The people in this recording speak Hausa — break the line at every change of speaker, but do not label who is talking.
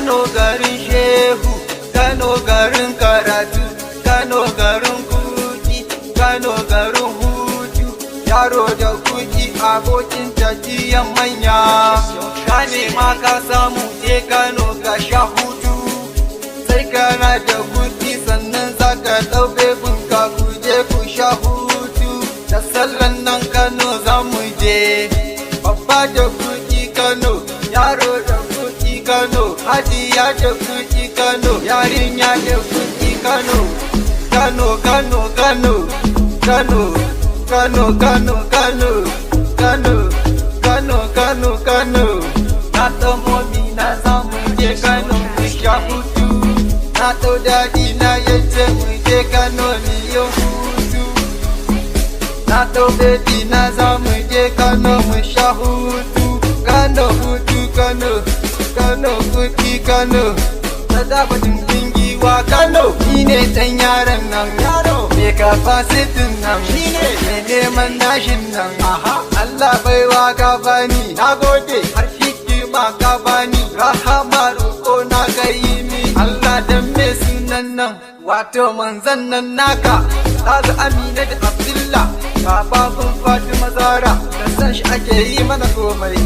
Kano garin shehu, Kano garin karatu, Kano garin kuki, Kano garin hutu. Yaro da kuki abokin tafiyan manya. Ka nema ka samu, je Kano ka sha hutu. Sai kana da kuɗi sannan za ka ɗau bebinka ku je ku sha hutu. Da sallan nan Kano za mu je. Babba da kuɗi Kano, yaro da kuɗi Kano, hajiya da kuɗi Kano, yarinya da kuɗi Kano. Kano, Kano, Kano, Kano, Kano, Kano, Kano, Kano, Kano, Kano, Kano. Na ɗau mommy na za mu je Kano mu sha hutu. Na ɗau daddy na yace mu je Kano mu yi hutu. Na ɗau baby na za mu je Kano mu sha hutu. Kano hutu Kano, Kano kuɗi Kano. Ta dafa giwa Kano. Ni ne ɗan yaron nan. Yaro. Me capacity nan. Shi ne. Me neman nashin nan. Aha. Allah baiwa ka bani. Na gode. Har hikima ka bani. Rahama roƙo na kai mi. Allah dan me sunan nan. Wato manzan nan naka. Kaga Amina da Abdullah. Baba kun Fatima Zara. Da san shi ake yi mana komai.